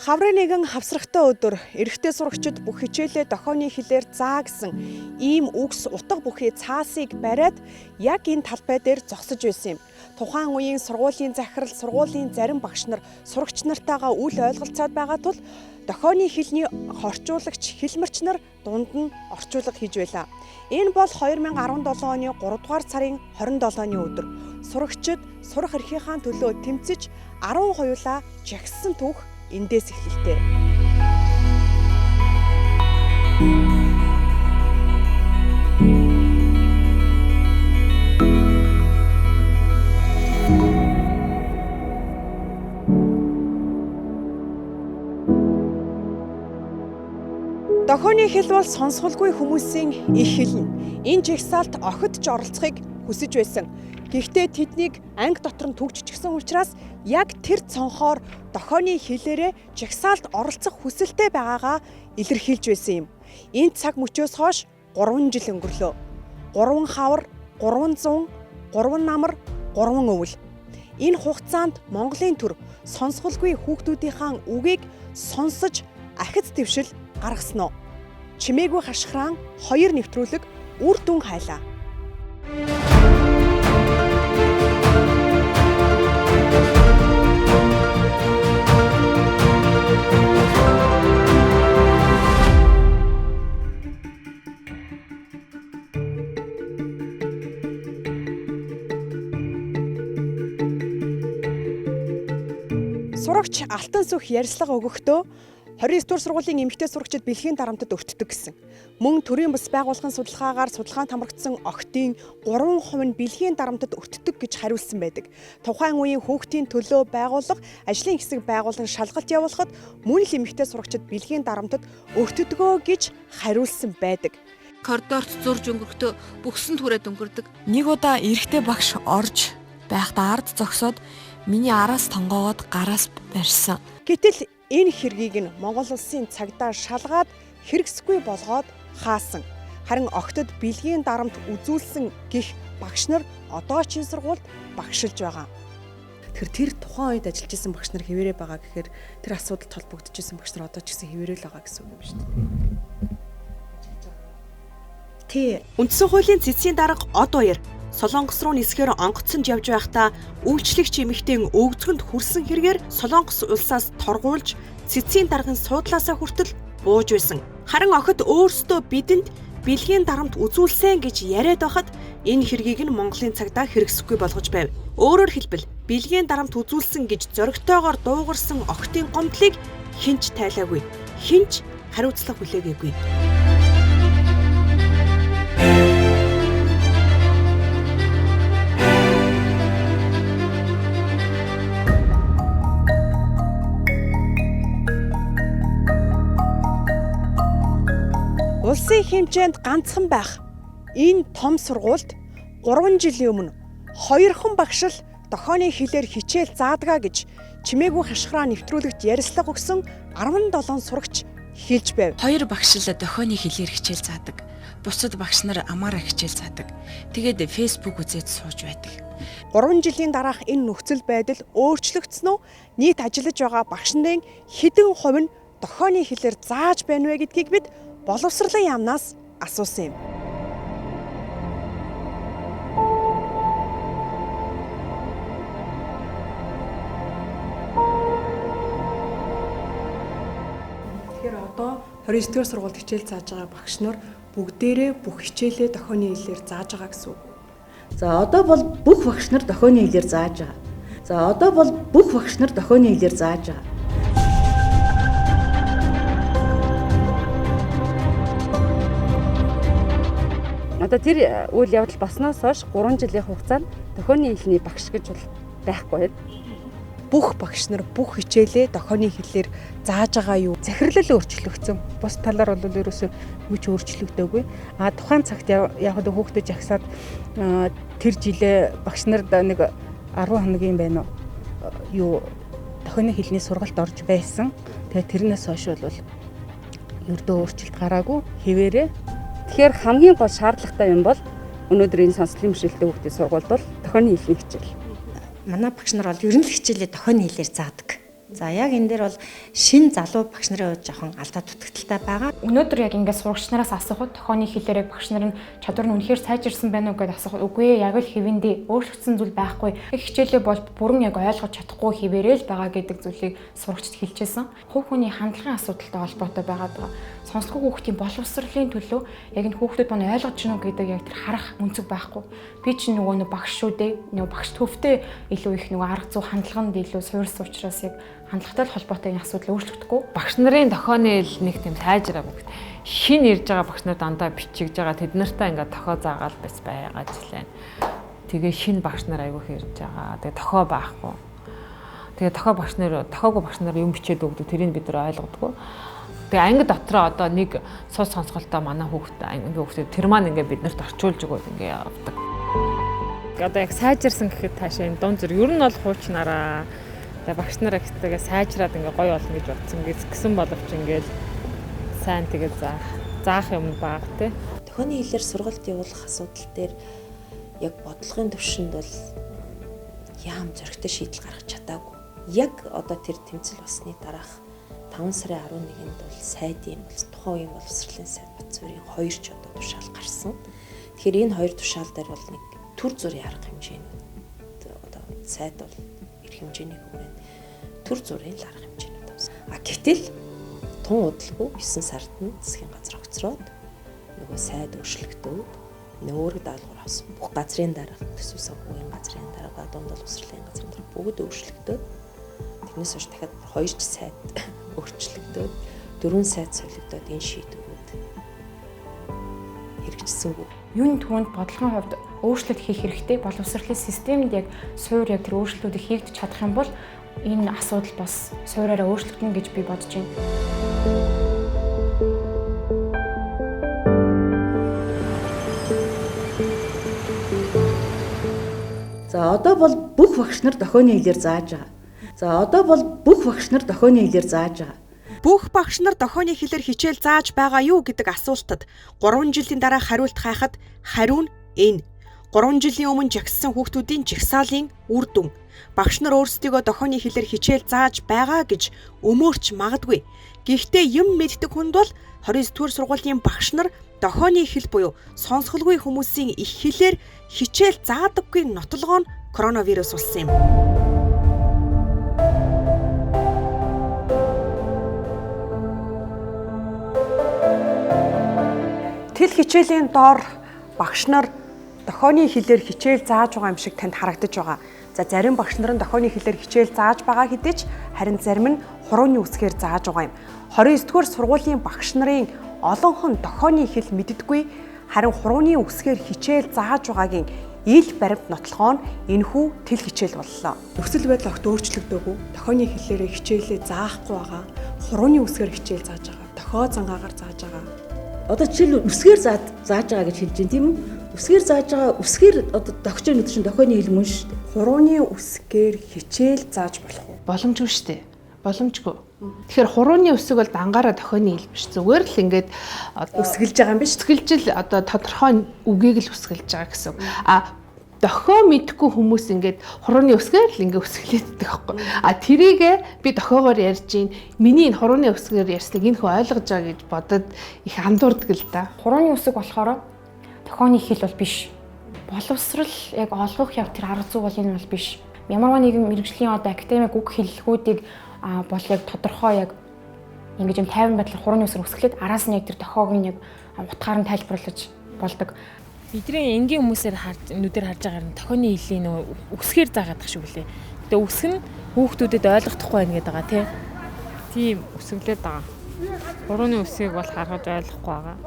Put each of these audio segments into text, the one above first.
Хаврын нэгэн хавсрагтай өдөр эрэгтэй сурагчид бүх хичээлээ дохионы хэлээр заа гэсэн ийм үгс утга бүхий цаасыг бариад яг энэ талбай дээр зогсож байсан юм. Тухайн үеийн сургуулийн захирал, сургуулийн зарим багш нар сурагч нартайгаа үл ойлголцоод байгаа тул дохионы хэлний орчуулагч хэлмэрч нар дунд нь орчуулга хийж байлаа. Энэ бол 2017 оны 3 дугаар сарын 27-ны өдөр. Сурагчид сурах эрхийнхаа төлөө тэмцэж 10 хоёулаа жагссан түүх эндээс эхэлэлтэй. Дохионы хэл бол сонсголгүй хүмүүсийн их хэлнэ. Энэ жагсаалт охид ч оролцохыг хүсэж байсан. Гэхдээ тэднийг анги дотор нь түгжчихсэн учраас яг тэр цонхоор дохионы хэлээрээ жагсаалд оролцох хүсэлтэй байгаагаа илэрхийлж байсан юм. Энэ цаг мөчөөс хойш 3 жил өнгөрлөө. 3 хавар, 300, 3 намар, 3 өвөл. Энэ хугацаанд Монголын төр сонсголгүй хүүхдүүдийнхаа үгийг сонсож ахиц дэвшил гаргасан уу? Чимээгүй хашхираан хоёр нэвтрүүлэг үр дүн хайлаа. Сурагч Алтан сүх ярьцлага өгөхдөө 29 дугаар сургуулийн эмэгтэй сурагчид бэлгийн дарамтад өртдөг гэсэн. Мөн төрийн бас байгууллагын судалгаагаар судалгаанд хамрагдсан охидын 3% нь бэлгийн дарамтад өртдөг гэж хариулсан байдаг. Тухайн үеийн хүүхдийн төлөө байгууллага ажлын хэсэг байгуулан шалгалт явуулахад мөн л эмэгтэй сурагчид бэлгийн дарамтад өртдөгөө гэж хариулсан байдаг. Коридорт зурж өнгөрөхдөө бүхсэн түрээд өнгөрдөг. Нэг удаа эрэгтэй багш орж байхдаа ард зогсоод миний араас тонгоогоод гараас барьсан. Гэтэл энэ хэргийг нь Монгол улсын цагдаа шалгаад хэрэгсгүй болгоод хаасан. Харин огтод бэлгийн дарамт үзүүлсэн гих багш нар одоо ч энэ сургуульд багшилж байгаа. Тэгэхээр тэр тухайн үед ажиллаж исэн багш нар хэвээрээ байгаа гэхээр тэр асуудал толбогдож исэн багш нар одоо ч гэсэн хэвээрээ л байгаа гэсэн үг юм шүү дээ. Тий. Үндсэн хуулийн цэцгийн дарга Од Баяр Солонгос руу нисэхээр онгоцсонд явж байхдаа үйлчлэгч эмэгтэйн өвзгөнд хүрсэн хэрэгээр Солонгос улсаас торгуулж цэцгийн даргын суудлаасаа хүртэл бууж байсан. Харин охид өөрсдөө бидэнд бэлгийн дарамт үзүүлсэн гэж яриад байхад энэ хэргийг нь Монголын цагдаа хэрэгсэхгүй болгож байв. Өөрөөр хэлбэл бэлгийн дарамт үзүүлсэн гэж зоригтойгоор дуугарсан охидын гомдлыг хэн ч тайлаагүй. Хэн ч хариуцлага хүлээгээгүй. Улсын хэмжээнд ганцхан байх энэ том сургуульд 3 жилийн өмнө хоёрхан багш л дохионы хэлээр хичээл заадгаа гэж чимээгүй хашхираа нэвтрүүлэгт ярилцлага өгсөн 17 сурагч хэлж байв. Хоёр багш л дохионы хэлээр хичээл заадаг. Бусад багш нар амаараа хичээл заадаг. Тэгээд Facebook үзээд сууж байдаг. 3 жилийн дараах энэ нөхцөл байдал өөрчлөгдсөн үү? Нийт ажиллаж байгаа багш нарын хэдэн хувь нь дохионы хэлээр зааж байна вэ гэдгийг бид боловсролын яамнаас асуусан юм. Тэгэхээр одоо 29 дугаар сургуульд хичээл зааж байгаа багш нар бүгдээрээ бүх хичээлээ дохионы хэлээр зааж байгаа гэсэн үг. За одоо бол бүх багш нар дохионы хэлээр зааж байгаа. За одоо бол бүх багш нар дохионы хэлээр зааж байгаа. Одоо тэр үйл явдал болсноос хойш 3 жилийн хугацаанд дохионы хэлний багш гэж бол байхгүй байна. Бүх багш нар бүх хичээлээ дохионы хэлээр зааж байгаа юу? Захирлал өөрчлөгдсөн. Бус талаар бол ерөөсөө юу ч өөрчлөгдөөгүй. А тухайн цагт яг л хүүхдэд жагсаад тэр жилээ багш нард нэг 10 хоногийн байна уу? Юу дохионы хэлний сургалт орж байсан. Тэгээ тэрнээс хойш бол ердөө өөрчлөлт гараагүй хэвээрээ. Тэгэхээр хамгийн гол шаардлагатай юм бол өнөөдөр энэ сонсголын бэрхшээлтэй хүүхдийн сургуульд бол дохионы хэлний хичээл. Манай багш нар бол ер нь л хичээлээ дохионы хэлээр заадаг. За яг энэ дээр бол шин залуу багш нарын хувьд жоохон алдаа дутагдaltaй байгаа. Өнөөдөр яг ингээд сурагч нараас асуухад тохионы хэлээр яг багш нар нь чадвар нь үнэхээр сайжирсан байна уу гэдээ асуухад үгүй ээ яг л хэвэндээ өөрчлөгдсөн зүйл байхгүй. Хичээлээ бол бүрэн яг ойлгож чадахгүй хэвээрээ л байгаа гэдэг зүйлийг сурагчд хэлжсэн. Хувь хүний хандлагын асуудалтай холбоотой байгаад байгаа. Сонсолгүй хүүхдийн боловсролын төлөө яг энэ хүүхдүүд маань ойлгож гинүү гэдэг яг тэр харах өнцөг байхгүй. Би чинь нөгөө нэг багш шүү дээ. Нөгөө багш төвтэй илүү их нөгөө арга зүй хандлаганд илүү суурьсан учраас яг хандлагатай холбоотой энэ асуудал өөрчлөгдөхгүй. Багш нарын тохионы хэл нэг тийм сайжраагүй. Шин ирж байгаа багш нар дандаа бичигж байгаа. Тэд нартай ингээд тохио заагаал бас байгаа жилээ. Тэгээ шин багш нар айгүйх ирж байгаа. Тэгээ тохио байхгүй. Тэгээ тохио багш нар тохиогүй багш нар юм бичээд өгдөг. Тэрийг бид нар ойлгодгүй. Тэгээ анги дотроо одоо нэг сус сонсголтой манай хүүхэд анги хүүхдүүд тэр маань ингээд биднэрт орчуулж өгөөд ингээд явдаг. Одоо яг сайжирсан гэхэд таашаа энэ дунд зүр ер нь бол хуучнараа тэгээ багш нараа гэхтэйгээ сайжраад ингээ гоё болно гэж бодсон гэсэн боловч ингээл сайн тэгээ заах юм бага тий. Тохионы хэлээр сургалт явуулах асуудал дээр яг бодлогын төвшөнд бол яам зөрөгтэй шийдэл гаргах чадаагүй. Яг одоо тэр тэмцэл болсны дараах 5 сарын 11-нд бол сайдын бол тухайн үеийн боловсролын сайд Батцуурийн хоёр ч одоо тушаал гарсан. Тэгэхээр энэ хоёр тушаал дээр бол нэг төр зүрийн арга хэмжээнүүд одоо сайд бол эрх хэмжээний хүрээнд төр зүрийн л арга хэмжээнүүд авсан. А гэтэл тун удалгүй 9 сард нь засгийн газар огцроод нөгөө сайд өөрчлөгдөөд нөөрөг даалгавар авсан. Бүх газрын дарга, төсөв санхүүгийн газрын дарга, дунд боловсролын газрын дарга бүгд өөрчлөгдөөд тэрнээс хойш дахиад хоёр ч сайд өөрчлөгдөөд 4 сайд солигдоод энэ шийдвэрүүд хэрэгжсэнгүй. Юуны түрүүнд бодлогын хувьд өөрчлөлт хийх хэрэгтэй. Боловсролын системд яг суур яг тэр өөрчлөлтүүдийг хийгдэж чадах юм бол энэ асуудал бас суураараа өөрчлөгдөнө гэж би бодож байна. За одоо бол бүх багш нар тохионы хэлээр зааж байгаа. За одоо бол бүх багш нар тохионы хэлээр зааж байгаа. Бүх багш нар тохионы хэлээр хичээл зааж байгаа юу гэдэг асуултад 3 жилийн дараа хариулт хайхад хариу нь энэ. 3 жилийн өмнө жагссан хүүхдүүдийн жагсаалын үр дүн. Багш нар өөрсдийгөө тохионы хэлээр хичээл зааж байгаа гэж өмөөрч магадгүй. Гэхдээ юм мэддэг хүнд бол 29-р сургуулийн багш нар тохионы хэл буюу сонсголгүй хүмүүсийн их хэлээр хичээл заадаггүй нотолгоо нь коронавирус болсон юм. Тэл хичээлийн доор багш нар тохионы хэлээр хичээл зааж байгаа юм шиг танд харагдаж байгаа. За зарим багш нар нь тохионы хэлээр хичээл зааж байгаа хэдий ч харин зарим нь хурууны үсгээр зааж байгаа юм. 29-р сургуулийн багш нарын олонхон тохионы хэл мэддэггүй харин хурууны үсгээр хичээл зааж байгаагийн ил баримт нотлогоо нь энэхүү тэл хичээл боллоо. Нөхцөл байдал огт өөрчлөгдөөгүй. Тохионы хэлээрээ хичээлээ заахгүй байгаа. Хурууны үсгээр хичээл зааж байгаа. Тохио зангаагаар зааж байгаа. Одоо жишээл үсгээр зааж байгаа гэж хэлж байна тийм үү? Үсгээр зааж байгаа үсгээр одоо догч гэдэг чинь тохионы хэл мөн шүү дээ. Хурууны үсгээр хичээл зааж болох уу? Боломжгүй шүү дээ. Боломжгүй. Тэгэхээр хурууны үсэг бол дангаараа тохионы хэл биш. Зүгээр л ингээд үсгэлж байгаа юм биш. Үсгэлж л одоо тодорхой үгийг л үсгэлж байгаа гэсэн үг. А дохио мэдхгүй хүмүүс ингээд хурууны үсгээр л ингээд үсгэлээддэг байхгүй. А тэрийгэ би дохиогоор ярьж гин миний энэ хурууны үсгээр ярьсныг энэ хүн ойлгож байгаа гэж бодод их андуурдаг л да. Хурууны үсэг болохоор тохионы хэл бол биш. Боловсрал яг олгох яг тэр арга зүй бол энэ бол биш. Ямарваа нэгэн мэргэжлийн одоо академик үг хэллэгүүдийг бол яг тодорхой яг ингэж юм тайван байдлаар хурууны үсгээр үсгэлээд араас нь яг тэр дохиог нь яг утгаар нь тайлбарлаж болдог. Бидний энгийн хүмүүсээр нүдээр харж байгаагаар нь тохионы хэлний нөө үсгээр заагаад тах шиг үлээ. Гэтэ үсэг нь хүүхдүүдэд ойлгохдохгүй байна гэдэг байгаа тий. Тийм үсгэлээд байгаа. Хурууны үсгийг бол харгаж ойлгохгүй байгаа.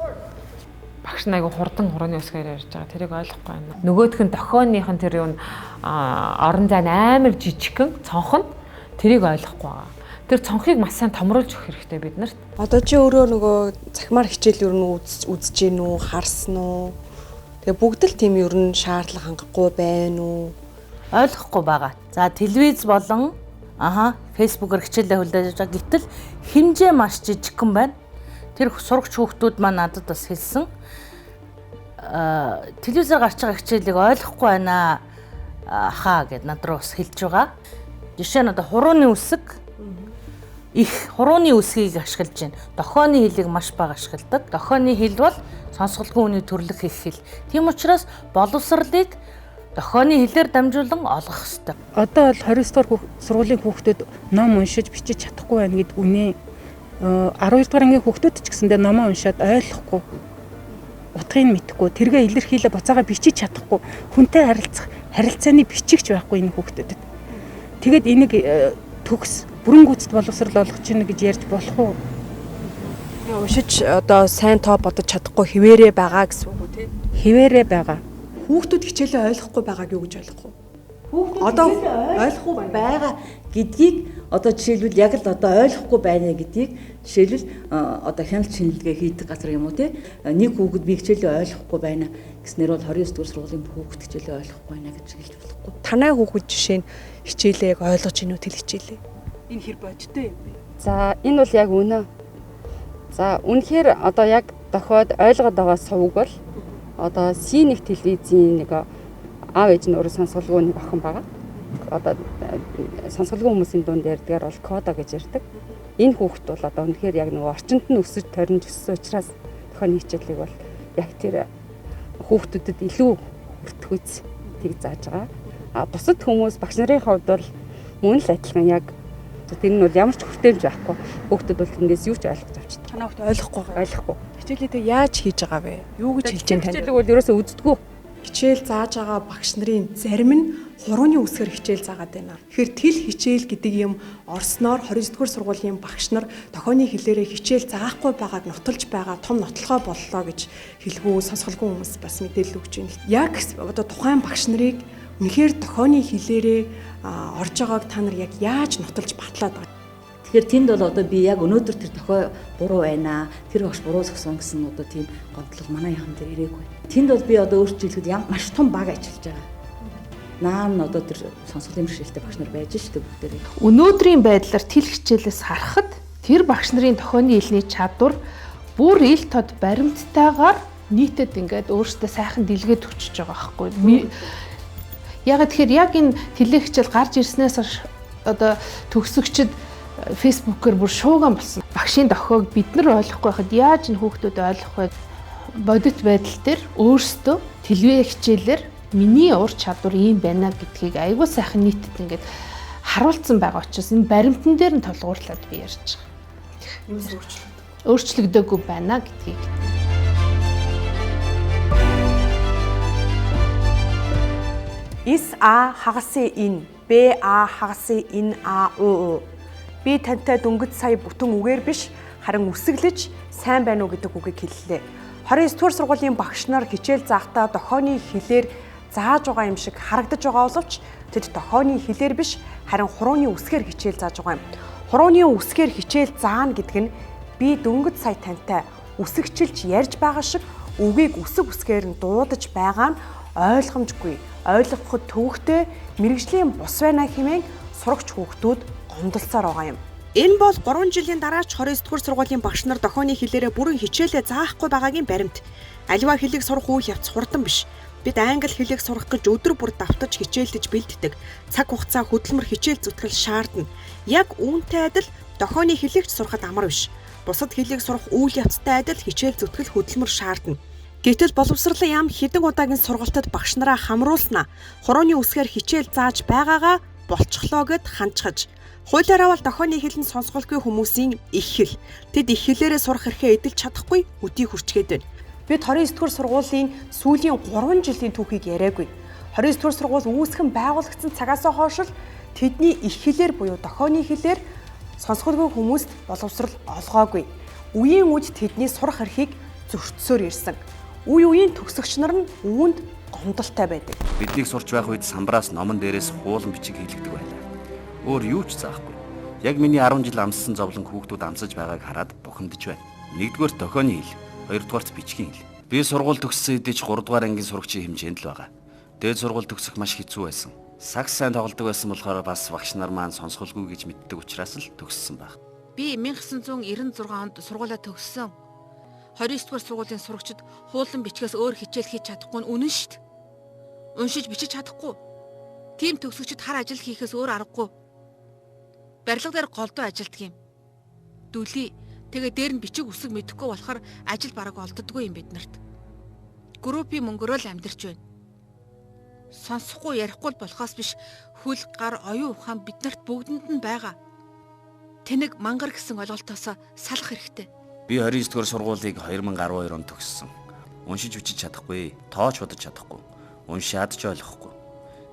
Багш нар айгу хурдан хурууны үсгээр ярьж байгаа. Тэрийг ойлгохгүй байна. Нөгөөх нь тохионых нь тэр юу орон зай нь амар жижигхэн цонх нь тэрийг ойлгохгүй байгаа. Тэр цонхыг маш сайн томруулж өгөх хэрэгтэй бид нарт. Одоо чи өөрөө нөгөө цахимаар хичээл ер нь үзэж гин үү, харсан уу? Тэгээ бүгд л тийм ер нь шаардлага хангахгүй байна уу? Ойлгохгүй байгаа. За телевиз болон фэйсбүүкээр хичээлээ хүлээж байгаа. Гэтэл хэмжээ маш жижигхэн байна. Тэр сурагч хүүхдүүд маань надад бас хэлсэн. Телевизээр гарч байгаа хичээлийг ойлгохгүй байна хаа гэд над руу бас хэлж байгаа. Жишээ нь одоо хурууны үсэг Их хурууны үсгийг ашиглаж байна. Дохооны хэлийг маш бага ашигладаг. Дохооны хэл бол сонсголгүй хүний төрлөх их хэл. Тийм учраас боловсролыг дохооны хэлээр дамжуулан олгох ёстой. Одоо бол 29 дугаар сургуулийн хүүхдүүд ном уншиж бичиж чадахгүй байна гэдэг үнэ. 12 дугаар ангийн хүүхдүүд ч гэсэндээ номоо уншаад ойлгохгүй, утгыг мэдэхгүй, тэргээ илэрхийлээ буцаага бичиж чадахгүй, хүнтэй харилцах харилцааны бичигч байхгүй энэ хүүхдүүдэд. Тэгээд энийг төгс бүрэн гүйцэд боловсрол олгож чинь гэж ярьж болох уу? Уншиж одоо сайн тоо бодож чадахгүй хിവэрэ байгаа гэсэн үг үү те? Хിവэрэ байгаа. Хүүхдүүд хичээлээ ойлгохгүй байгааг юу гэж ойлгох вэ? Хүүхдүүд одоо ойлгохгүй байгаа гэдгийг одоо жишээлбэл яг л одоо ойлгохгүй байна гэдгийг жишээлбэл одоо хяналт шинжилгээ хийдэг газар юм уу те, нэг хүүхэд би хичээлээ ойлгохгүй байна гэснээр бол 29 дугаар сургуулийн хүүхэд хичээлээ ойлгохгүй байна гэж хэлж болохгүй. Танай хүүхэд жишээ нь хичээлээ яг ойлгож гинүү тэл хичээлээ. Энэ хэр бодиттой юм бэ? За энэ бол яг үнэ. За үнэхээр одоо яг дохиод ойлгоод байгаа сувг бол одоо Си1 телевизийн нэг аав ээж нь өөрөө сонсголгүй нэг охин байгаа. Одоо сонсголгүй хүмүүсийн дунд ярьдгаар бол кода гэж ярьдаг. Энэ хүүхэд бол одоо үнэхээр яг нөгөө орчинд нь өсөж торинж өссөн учраас дохионы хичээлийг бол яг тэр хүүхдүүдэд илүү хүртэхүйц тийг зааж байгаа. А бусад хүмүүс багш нарын хувьд бол мөн л адилхан яг тэр нь бол ямар ч хүртээмж байхгүй. Хүүхдүүд бол тэндээс юу ч ойлгож авч чадахгүй. Танаа хүүхд ойлгохгүй байгаа. Ойлгохгүй. Хичээлээ тэг яаж хийж байгаа вэ? Юу гэж хэлж байна тань? Хичээлийг бол ерөөсөө үздэггүй. Хичээл зааж байгаа багш нарын зарим нь хурууны үсгээр хичээл заагаад байна. Тэгэхээр тэл хичээл гэдэг юм орсноор 29 дугаар сургуулийн багш нар дохионы хэлээрээ хичээл заахгүй байгааг нотолж байгаа том нотлохоо боллоо гэж хэлгүү сонсголгүй хүмүүс бас мэдээлэл өгч байна. Яг одоо тухайн багш нарыг үнэхээр дохионы хэлээрээ орж байгааг та нар яг яаж нотолж батлаад байгаа? Тэгэхээр тэнд бол одоо би яг өнөөдөр тэр дохио буруу байна, тэр багш буруу зогсон гэсэн одоо тийм гомдлол манай яам дээр ирээгүй. Тэнд бол би одоо өөрчилж хэлэхэд маш том баг ажиллаж байгаа. Наан нь одоо тэр сонсголын бэрхшээлтэй багш нар байж штэ бүгдээрээ. Өнөөдрийн байдлаар тэл хичээлээс харахад тэр багш нарын дохионы хэлний чадвар бүр ил тод баримттайгаар нийтэд ингээд өөртөө сайхан дэлгээд өчөж байгаа байхгүй. Яг тэгэхээр яг энэ теле хичээл гарч ирснээс хойш одоо төгсөгчд фэйсбүүкээр бүр шууган болсон. Багшийн дохиог бид нар ойлгохгүй байхад яаж энэ хүүхдүүд ойлгох вэ? Бодит байдал дээр өөрсдөө телевэ хичээлээр миний ур чадвар ийм байна гэдгийг айгүй сайхан нийтэд ингээд харуулсан байгаа учраас энэ баримтан дээр нь тулгуурлаад би ярьж байгаа. Юус өөрчлөгдөв? Өөрчлөгдөөгүй байна гэдгийг. С А хагасын Н, Б А хагасын Н А У У. Би тантай дөнгөж сая бүтэн үгээр биш харин үсэглэж сайн байна уу гэдэг үгийг хэллээ. 29 дугаар сургуулийн багш нар хичээл заахтаа дохионы хэлээр зааж байгаа юм шиг харагдаж байгаа боловч тэд дохионы хэлээр биш харин хурууны үсгээр хичээл зааж байгаа юм. Хурууны үсгээр хичээл заана гэдэг нь би дөнгөж сая тантай үсгчилж ярьж байгаа шиг үгийг үсэг үсгээр нь дуудаж байгаа нь ойлгомжгүй, ойлгоход төвөгтэй мэргэжлийн бус байна хэмээн сурагч хүүхдүүд гомдолцоор байгаа юм. Энэ бол 3 жилийн дараач 29 дугаар сургуулийн багш нар дохионы хэлээрээ бүрэн хичээлээ заахгүй байгаагийн баримт. Аливаа хэлийг сурах үйл явц хурдан биш. Бид англи хэлийг сурах гэж өдөр бүр давтаж хичээлдэж бэлддэг. Цаг хугацаа хөдөлмөр хичээл зүтгэл шаардна. Яг үүнтэй адил дохионы хэлийг ч сурахад амар биш. Бусад хэлийг сурах үйл явцтай адил хичээл зүтгэл хөдөлмөр шаардна. Гэтэл боловсролын яам хэдэн удаагийн сургалтад багш нараа хамруулснаа хурууны үсгээр хичээл зааж байгаагаа болчихлоо гэд ханчхаж. Хуулиараа бол дохионы хэл нь сонсголгүй хүмүүсийн их хэл. Тэд их хэлээрээ сурах эрхээ эдэлж чадахгүй өдий хүрчгээд байна. Бид 29 дугаар сургуулийн сүүлийн 3 жилийн түүхийг яриаггүй. 29 дугаар сургууль үүсгэн байгуулагдсан цагаас хойш л тэдний их хэлээр буюу дохионы хэлээр сонсголгүй хүмүүст боловсрол олгоогүй. Үеийн үед тэдний сурах эрхийг зөрчсөөр ирсэн. Үе үеийн төгсөгч нар нь үүнд гомдолтой байдаг. Биднийг сурч байх үед самбраас номон дээрээс хуулан бичиг хийлэгдэг байлаа. Өөр юу ч заахгүй. Яг миний 10 жил амссан зовлон хүүхдүүд амсаж байгааг хараад бухимдаж байна. Нэгдүгээр дохионы хэл, хоёрдугаарт бичгийн хэл. Би сургууль төгссөн хэдий ч 3 дугаар ангийн сурагчийн хэмжээнд л байгаа. Дээд сургууль төгсөх маш хэцүү байсан. Сагс сайн тоглодог байсан болохоор бас багш нар маань сонсголгүй гэж мэддэг учраас л төгссөн байх. Би 1996 онд сургуулаа төгссөн. 29 дугаар сургуулийн сурагчид хуулан бичгээс өөр хичээл хийж чадахгүй нь үнэн шүү дээ. Уншиж бичиж чадахгүй. Тийм төгсөгчд хар ажил хийхээс өөр аргагүй. Барилга дээр голдуу ажилтдаг юм. Дүлий. Тэгээ дээр нь бичиг үсэг мэдэхгүй болохоор ажил бараг олддоггүй юм биднэрт. Группийн мөнгөрөө л амьдарч байна. Сонсохгүй ярихгүй л болохоос биш хөл гар оюун ухаан биднэрт бүгдэнд нь байгаа. Тэнэг мангар гэсэн ойлголтоос салах хэрэгтэй. Би 29 дугаар сургуулийг 2012 онд төгссөн. Уншиж бичиж чадахгүй, тооч бодож чадахгүй, уншаад ч ойлгохгүй.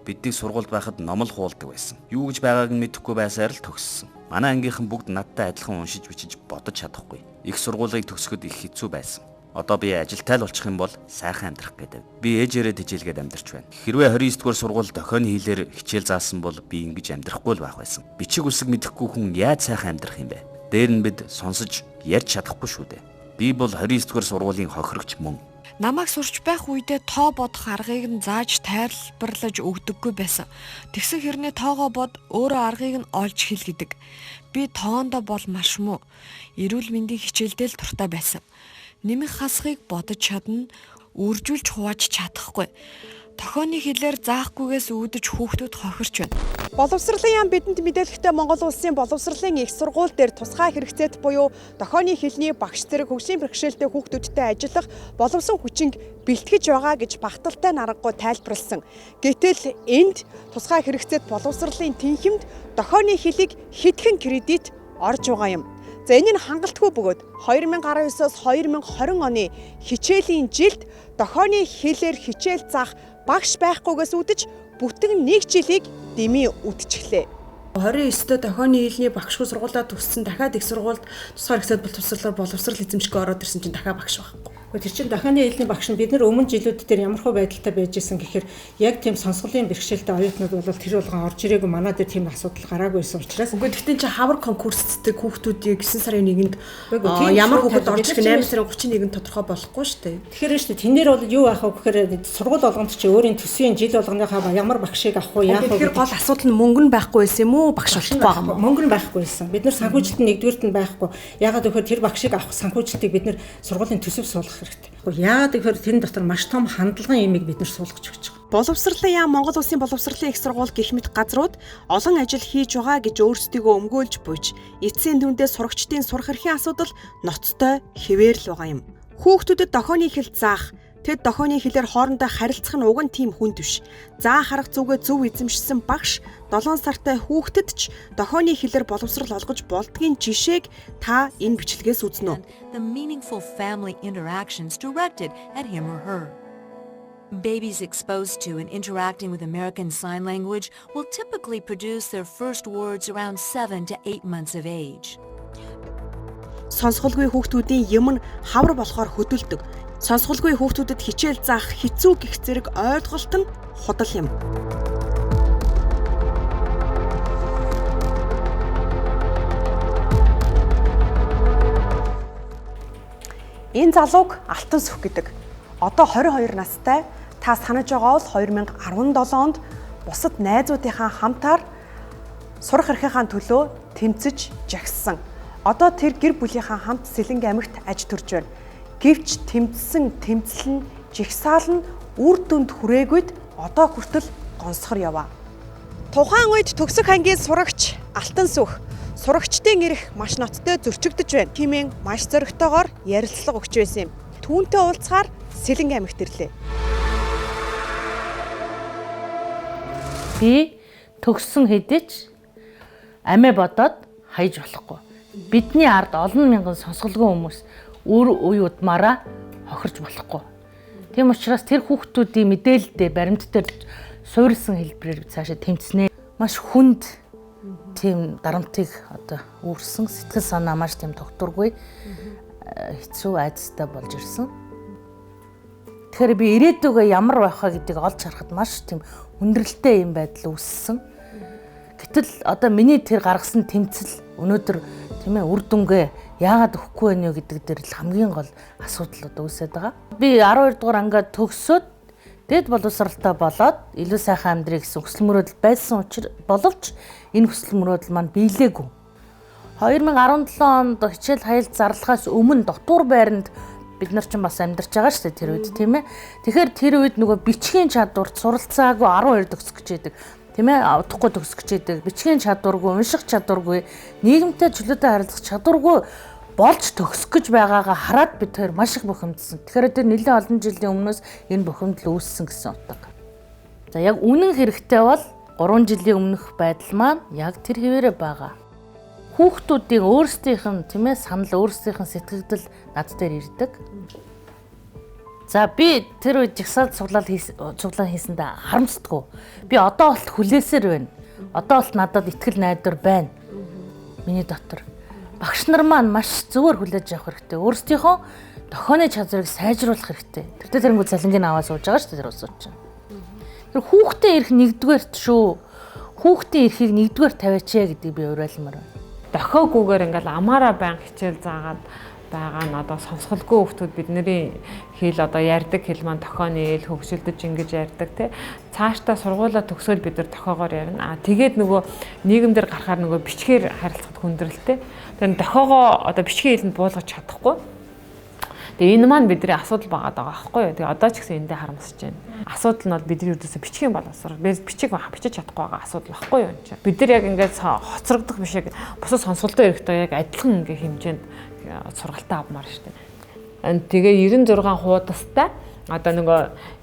Бидний сургуульд байхад ном л хуулдаг байсан. Юу гэж байгааг нь мэдэхгүй байсаар л төгссөн. Манай ангийнхан бүгд надтай адилхан уншиж бичиж бодож чадахгүй. Их сургуулийг төгсөхөд их хэцүү байсан. Одоо би ажилтай л болчих юм бол сайхан амьдрах гэдэг. Би ээжээрээ тэжээлгээд амьдарч байна. Хэрвээ 29 дугаар сургууль дохионы хийлээр хичээл заасан бол би ингэж амьдрахгүй л байх байсан. Бичиг үсэг мэдэхгүй хүн яаж сайхан амьдрах юм бэ? Дээр нь бид сонсож ярьж чадахгүй шүү дээ. Би бол 29 дугаар сургуулийн хохирогч мөн. Намайг сурч байх үедээ тоо бодох аргыг нь зааж тайлбарлаж өгдөггүй байсан. Тэгсэн хэрнээ тоогоо бод өөрөө аргыг нь олж хэл гэдэг. Би тоондоо бол маш муу. Эрүүл мэндийн хичээлдээ л дуртай байсан. Нэмэх хасхыг бодож чадна, үржүүлж хувааж чадахгүй. Тохионы хэлээр заахгүйгээс үүдэж хүүхдүүд хохирч байна. Боловсролын яам бидэнд мэдээлэхдээ Монгол улсын боловсролын их сургууль дээр тусгай хэрэгцээт буюу дохионы хэлний багш зэрэг хөгжлийн бэрхшээлтэй хүүхдүүдтэй ажиллах боловсон хүчинг бэлтгэж байгаа гэж багталтай нарангуй тайлбарласан. Гэтэл энд тусгай хэрэгцээт боловсролын тэнхимд дохионы хэлийг хэдхэн кредит орж байгаа юм. За энэ нь хангалтгүй бөгөөд 2019-оос 2020 оны хичээлийн жилд дохионы хэлээр хичээл заах багш байхгүйгээс үүдэж бүтэн нэг жилийг дэмий үдчихлээ. 29-д дохионы хэлний багшгүй сургуулаа төгссөн, дахиад их сургуульд тусгаар хэрэгцээд боловсролоор боловсрол эзэмшихээ ороод ирсэн чинь дахиад багш байхгүй. Тэр чинь дохионы хэлний багш нь бид нар өмнө жилүүд дээр ямар хөө байдалтай байж исэн гэхээр яг тийм сонсголын бэрхшээлтэй оюутнууд бол тэр болгон орж ирээгүй, манай дээр тийм асуудал гараагүй байсан учраас. Үгүй гэхдээ чи хавар конкурсцдаг хүүхдүүдийг 9 сарын 1-нд ямар хүүхэд орж ирэх 8 сарын 31-нд тодорхой болохгүй шүү дээ. Тэгэхээр шүү дээ тэнээр бол юу яах вэ гэхээр сургууль болгонд чи өөрийн төсвийн жил болгоныхаа ямар багшийг авах уу яах вэ? Тэгэхээр гол асуудал нь мөнгө нь байхгүй байсан юм уу? Багш олдохгүй байгаа юм уу? Мөнгө нь байхгүй байсан. Бид нар санхүүжилт нь нэгдүгüрт нь байхгүй. Яагаад гэвэл тэр багшийг авах санхүүжилтийг бид нар сургуулийн төсөв суулгах хэрэгтэй. Яагаад гэвэл тэрэн дотор маш том хандлагын имийг бид нар суулгаж өгч байгаа. Боловсролын яам Монгол Улсын боловсролын их сургууль гэх мэт газрууд олон ажил хийж байгаа гэж өөрсдийгөө өмгөөлж буйж эцсийн дүндээ сурагчдын сурах эрхийн асуудал ноцтой хэвээр л байгаа юм. Хүүхдүүдэд дохионы хэл заах, тэд дохионы хэлээр хоорондоо харилцах нь уг нь тийм хүнд биш. Заах арга зүгээ зөв эзэмшсэн багш 7 сартай хүүхдэд ч дохионы хэлээр боловсрол олгож болдгийн жишээг та энэ бичлэгээс үзнэ үү? The meaningful family interactions directed at him or her. Babies exposed to and interacting with American Sign Language will typically produce their first words around 7 to 8 months of age. Сонсголгүй хүүхдүүдийн юм нь хавар болохоор хөдөлдөг. Сонсголгүй хүүхдүүдэд хичээл заах хэцүү гэх зэрэг ойлголт нь худал юм. Энэ залууг Алтан сүх гэдэг. Одоо 22 настай. Та санаж байгаа бол 2017 онд бусад найзуудынхаа хамтаар сурах эрхийнхаа төлөө тэмцэж жагссан. Одоо тэр гэр бүлийнхаа хамт Сэлэнг аймагт аж төрж байна. Гэвч тэмцсэн тэмцэл нь жагсаал нь үр дүнд хүрээгүйд одоо хүртэл гонсгор яваа. Тухайн үед төгсөх ангийн сурагч Алтан сүх сурагчдын эрх маш ноцтой зөрчигдөж байна. Хэмээн маш зоригтойгоор ярилцлага өгч байсан юм. Түүнтэй уулзахаар Сэлэнг аймагт ирлээ. Би төгссөн хэдий ч амиа бодоод хаяж болохгүй. Бидний ард олон мянган сонсголгүй хүмүүс үр үе удмаараа хохирч болохгүй. Тийм учраас тэр хүүхдүүдийн мэдээлэлдээ баримт дээр суурилсан хэлбэрээр цаашаа тэмцнэ. Маш хүнд тийм дарамтыг одоо үүрсэн, сэтгэл санаа маш тийм тогтворгүй хэцүү айдастай болж ирсэн. Тэгэхээр би ирээдүгөө ямар байх вэ гэдгийг олж харахад маш тийм хүндрэлтэй юм байдал үүссэн. Гэтэл одоо миний тэр гаргасан тэмцэл өнөөдөр тийм үр дүнгээ яагаад өгөхгүй байна вэ гэдэг дээр л хамгийн гол асуудал одоо үүсээд байгаа. Би 12 дугаар ангиа төгсөөд дээд боловсралтай болоод илүү сайхан амьдрыг гэсэн хүсэл мөрөөдөл байсан учраас боловч энэ хүсэл мөрөөдөл маань биелээгүй. 2017 онд хичээл хаялт зарлахаас өмнө дотуур байранд бид нар ч бас амьдарч байгаа шүү дээ тэр үед тийм ээ. Тэгэхээр тэр үед нөгөө бичгийн чадварт суралцаагүй 12 төгсөх гэж байдаг. Тийм ээ, удахгүй төгсөх гэж байдаг. Бичгийн чадваргүй, унших чадваргүй, нийгэмтэй чөлөөтэй харилцах чадваргүй болж төгсөх гэж байгаагаа хараад бид хоёр маш их бухимдсан. Тэгэхээр тэр нэлээд олон жилийн өмнөөс энэ бухимдал үүссэн гэсэн утга. За яг үнэн хэрэгтэй бол 3 жилийн өмнөх байдал маань яг тэр хэвээрээ байгаа. Хүүхдүүдийн өөрсдийнх нь тийм ээ санал, өөрсдийнх нь сэтгэгдэл над дээр ирдэг. За би тэр үед жагсаал цуглаан хийсэндээ харамсдаггүй. Би одоо болт хүлээсээр байна. Одоо болт надад итгэл найдвар байна. Миний дотор. Багш нар маань маш зөвөр хүлээж авах хэрэгтэй. Өөрсдийнхөө дохионы чадварыг сайжруулах хэрэгтэй. Тэртээ тэрнгүү цалингийг аваа сууж байгаа шүү дээ тэр улсууд чинь. Тэр хүүхдээ эрх нэгдүгээрт шүү. Хүүхдийн эрхийг нэгдүгээр тавиач гэдгийг би уриалмаар байна. Дохиогүйгээр ингээл амаараа байн хичээл заагаад байгаа нь одоо сонсголгүй хүмүүс бидний хэл одоо ярьдаг хэл маань дохионы хэл хөгжилдөж ингэж ярьдаг тий. Цаашдаа сургуулаа төгсөөл бид нар дохиогоор ярина. А тэгээд нөгөө нийгэмдэр гарахаар нөгөө бичгээр харилцахад хүндрэлтэй. Тэгэхээр дохиогоо одоо бичгийн хэлэнд буулгаж чадахгүй. Тэгээ энэ маань бидний асуудал байгаад байгаа байхгүй юу. Тэгээ одоо ч гэсэн эндээ харамсаж байна. Асуудал нь бол бидний ердөөсөө бичгийн боловсрол. Бичиг бичиж чадахгүй байгаа асуудал байхгүй юу энэ чинь. Бид нар яг ингээд хоцрогдох биш яг бусад сонсголтой эрэхтэй яг адилхан ингээ хэмжээнд сургалтаа авмаар шүү дээ. Тэгээ 96 хуудастай одоо нөгөө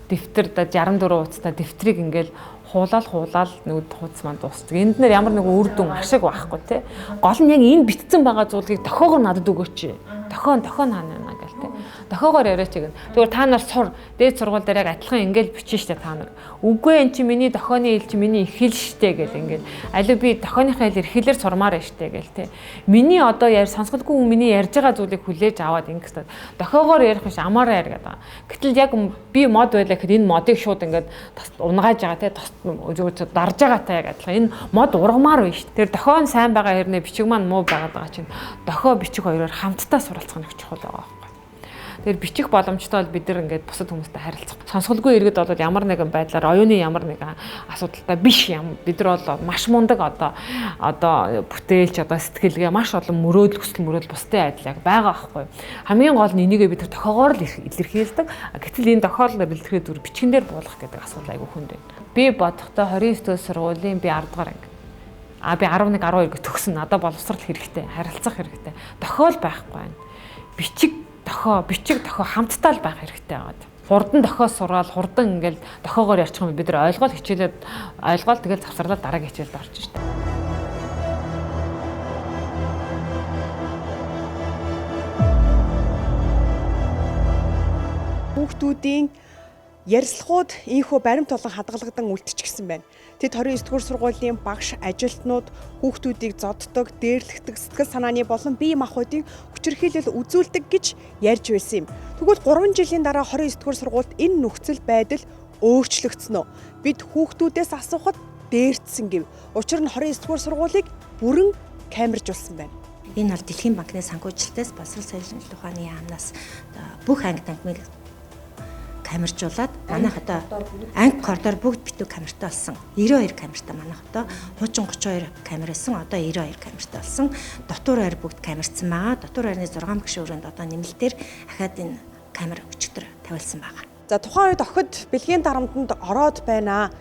дэвтэр 64 хуудастай дэвтрийг ингээл хуулаал нөгөө хуудас маань дуусдаг. Энд нэр ямар нэг үр дүн ашиг байхгүй тий. Гол нь яг энэ битцэн байгаа зүйлийг дохиогоор надад өгөөч. Дохион хаана байна гэл тий. Дохиогоор яриач гэн. Тэгвэл та нар сур дээд сургууль дээр яг адилхан ингээл бичнэ штэ та нар. Үгүй эн чи миний дохионы хэл чи миний их хэл штэ гэл ингээл. Алив би дохионыхаа хэл эрхэлэр сурмаар байна штэ гэл тий. Миний одоо яар сонсголгүй хүн миний ярьж байгаа зүйлийг хүлээж аваад ингэх хэрэгтэй. Дохиогоор ярих биш амаараа ярь гэдэг. Гэтэл яг би мод байлаа гэхэд энэ модыг шууд ингээд унгааж байгаа тий. Зүгээр дарж байгаатай яг адилхан. Энэ мод ургамаар байна шүү. Тэр дохион сайн байгаа хэрнээ бичиг маань муу байгаад байгаа чинь дохио бичиг хоёроор хамтдаа суралцах нь их чухал байгаа байхгүй. Тэр бичих боломжтой бол бид нар ингээд бусад хүмүүстэй харилцах. Сонсголгүй иргэд бол ямар нэгэн байдлаар оюуны ямар нэгэн асуудалтай биш юм. Бид нар бол маш мундаг одоо бүтээлч одоо сэтгэлгээ маш олон мөрөөдөл хүсэл мөрөөдөл бусдын адил яг байгаа байхгүй. Хамгийн гол нь энийгээ бид нар дохиогоор л илэрхийлдэг. Гэтэл энэ дохиолоор илэрхийлэх зүр бичгэн дээр буулгах гэдэг асуудал айгүй хүнд байна. Би бодохдоо 29 дэх сургуулийн би 10 дугаар анги. А би 11 12 гэж төгсөн. Надад боловсрал хэрэгтэй, харилцах хэрэгтэй. Дохиол байхгүй байна. Бичиг дохио хамтдаа л байх хэрэгтэй байгаад. Хурдан дохио сураал, хурдан ингээл дохиогоор ярьчих юм бид нар ойлгоол хичээлээд ойлгоол тэгэл завсарлаад дараагийн хичээлд орж штэ. Хүүхдүүдийн ярилцлагууд ийнхүү баримт болон хадгалагдан үлдчихсэн байна. Тэд 29 дугаар сургуулийн багш ажилтнууд хүүхдүүдийг зоддог, дээрлэхдэг, сэтгэл санааны болон бие махбодын хүчирхийлэл үзүүлдэг гэж ярьж байсан юм. Тэгвэл 3 жилийн дараа 29 дугаар сургуульд энэ нөхцөл байдал өөрчлөгдсөн үү? Бид хүүхдүүдээс асуухад дээрдсэн гэв. Учир нь 29 дугаар сургуулийг бүрэн камержуулсан байна. Энэ бол Дэлхийн банкны санхүүжилтээс боловсрол соёлын ухааны яамнаас бүх анги тангимыг камержуулаад манайх одоо анги коридор бүгд битүү камертай болсон. 92 камертай манайх одоо хуучин 32 камер байсан. Одоо 92 камертай болсон. Дотуур ойр бүгд камерцсан байгаа. Дотуур ойрны 6 багшийн өрөөнд одоо нэмэлтээр ахаад энэ камер өчигдөр тавиалсан байгаа. За тухайн үед охид бэлгийн дарамтанд ороод байна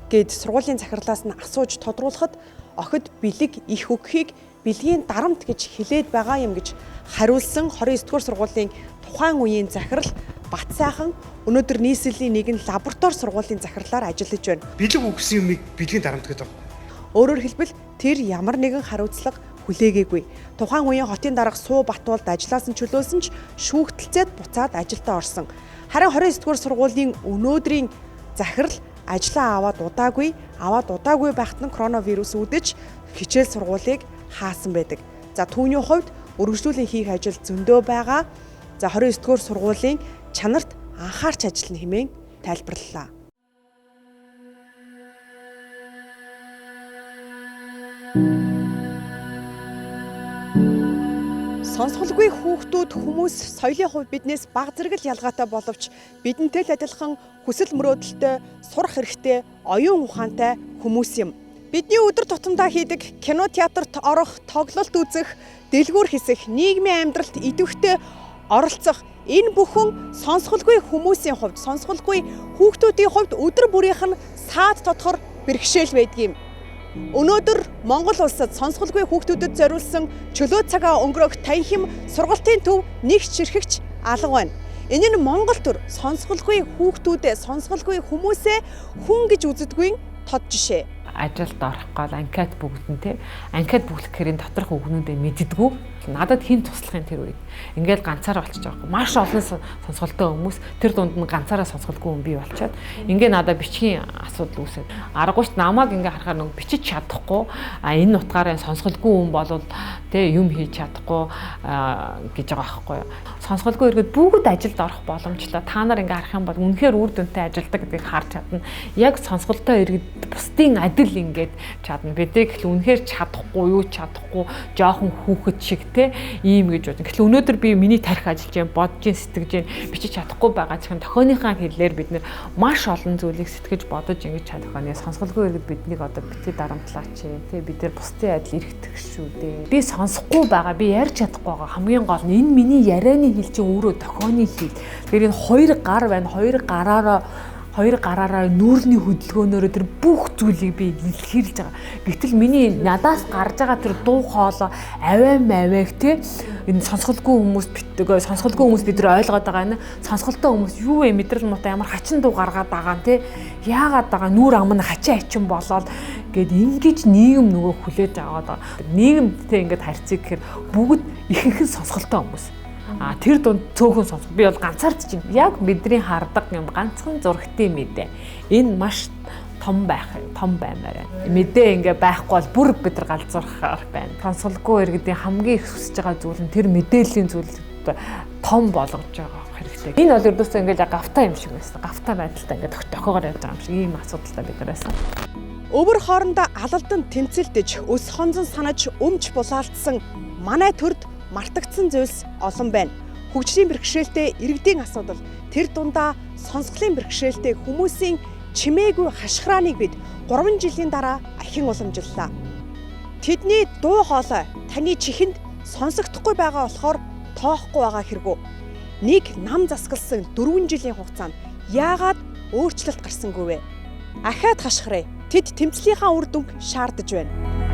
гэд сургуулийн захирлаас нь асууж тодруулахад охид бэлэг их өгөхийг бэлгийн дарамт гэж хэлээд байгаа юм гэж хариулсан 29 дугаар сургуулийн тухайн үеийн захирал Бат сайхан өнөөдөр нийслэлийн нэгэн лаборатори сургуулийн захирлаар ажиллаж байна. Бэлэг өгсөн юмыг бэлгийн дарамт гэдэг. Өөрөөр хэлбэл тэр ямар нэгэн хариуцлага хүлээгээгүй. Тухайн үеийн хотын дарга Суу Батуулд ажиллаасан чөлөөсөн ч шүүгтэлцээд буцаад ажилдаа орсон. Харин 29 дугаар сургуулийн өнөөдрийн захирал ажлаа аваад удаагүй байхад нь коронавирус үүдэж хичээл сургуулийг хаасан байдаг. За түүний хувьд өргөжлүүлэн хийх ажил зөндөө байгаа. За 29 дугаар сургуулийн чанарт анхаарч ажиллана хэмээн тайлбарлалаа. Сонсголгүй хүүхдүүд хүмүүс соёлын хувьд биднээс бага зэрэг л ялгаатай боловч бидэнтэй л адилхан хүсэл мөрөөдөлтэй сурах хэрэгтэй оюун ухаантай хүмүүс юм. Бидний өдөр тутамдаа хийдэг кино театрт орох, тоглолт үзэх, дэлгүүр хэсэх, нийгмийн амьдралд идэвхтэй оролцох энэ бүхэн сонсголгүй хүмүүсийн хувьд, сонсголгүй хүүхдүүдийн хувьд өдөр бүрийнх нь саад тодхор бэрхшээл байдгийм. Өнөөдөр Монгол улсад сонсголгүй хүүхдүүдэд зориулсан чөлөө цагаа өнгөрөөх танхим сургалтын төв нэг чирхэгч алга байна. Энэ нь Монгол төр сонсголгүй хүүхдүүдээ, сонсголгүй хүмүүсээ хүн гэж үздэггүй тод жишээ. Ажилд орох гол анкет бүгдэн те. Анкет бүглэх гэрийн доторх үгнүүдээ мэддэггүй. Надад хэн туслах юм тэр үед. Ингээл ганцаараа болчих жоох. Маш олон сонсголтой хүмүүс тэр дунд нь ганцаараа сонсголгүй хүн бий болчиход ингээ надад бичгийн асуудал үүсээд. Аргагүй ч намайг ингээ харахаар нөгөө бичиж чадахгүй, а энэ утгаараа сонсголгүй хүн болвол те юм хийж чадахгүй гэж байгаа байхгүй юу. Сонсголгүй иргэд бүгд ажилд орох боломжтой. Та нар ингээ харах юм бол үнэхээр үр дүнтэй ажилдаг гэдгийг харж чадна. Яг сонсголтой иргэд бусдын адил ингээд чадна. Бидний гэхэл үнэхээр чадахгүй юу чадахгүй жоохон хүүхэд шиг те ийм гэж бодно. Гэтэл өнөөдөр би миний тарих ажиллаж байна, бодож гин, сэтгэж гин, бичиж чадахгүй байгаа чинь тохионийхаа хэллээр бид нэр маш олон зүйлийг сэтгэж бодож ингэж чадах байна. Сонсголгүй иргэд биднийг одоо бити дарамтлаач те бид нар бусдын адил эргэтэх шүү дээ. Би сонсохгүй байгаа, би ярьж чадахгүй байгаа. Хамгийн гол нь энэ миний ярианы хэл чинь өөрөө тохионы хэл. Тэгэхээр энэ хоёр гар байна. Хоёр гараараа нүүрний хөдөлгөөнөөрөө тэр бүх зүйлийг би илэрхийлж байгаа. Гэтэл миний надаас гарч байгаа тэр дуу хоолой аваа маваг те энэ сонсголгүй хүмүүс битдэг, сонсголгүй хүмүүс бид нар ойлгоод байгаа нь сонсголтой хүмүүс юу вэ мэдрэл муутай ямар хачин дуу гаргаад байгаа нь те яагаад байгаа нүүр ам нь хачин хачин болоод гээд ингэж нийгэм нөгөө хүлээж аваад байгаа. Нийгэмтэй ингээд харьцыг гэхээр бүгд ихэнх нь сонсголтой хүмүүс. А тэр дунд цөөхөн сонсох. Би бол ганцаарч чинь яг бидний хардаг юм ганцхан зурагтын мэдээ. Энэ маш том байх, том баймаар байна. Мэдээ ингээ байхгүй бол бүр бид нар галзуурхаар байна. Сонсголгүй иргэдийн хамгийн их хүсэж байгаа зүйл нь тэр мэдээллийн зүйл том болгож байгаа хэрэгтэй. Энэ бол ердөөсөө ингээл гавтаа юм шиг байсан. Гавтаа байдалтай ингээ тохиогоор явж байгаа юм шиг ийм асуудалтай бид нар байсан. Өвөр хоорондоо алалдан тэмцэлдэж, өс хонзон санаж өмч булаалтсан манай төрд мартагдсан зүйлс олон байна. Хөгжлийн бэрхшээлтэй иргэдийн асуудал, тэр дундаа сонсголын бэрхшээлтэй хүмүүсийн чимээгүй хашгирааныг бид 3 жилийн дараа ахин уламжиллаа. Тэдний дуу хоолой таны чихэнд сонсогдохгүй байгаа болохоор тоохгүй байгаа хэрэгүү. Нэг нам засгалсан 4 жилийн хугацаанд яагаад өөрчлөлт гарсангүй вэ? Ахиад хашгирээ. Тэд тэмцлийнхаа үр дүнг шаардаж байна.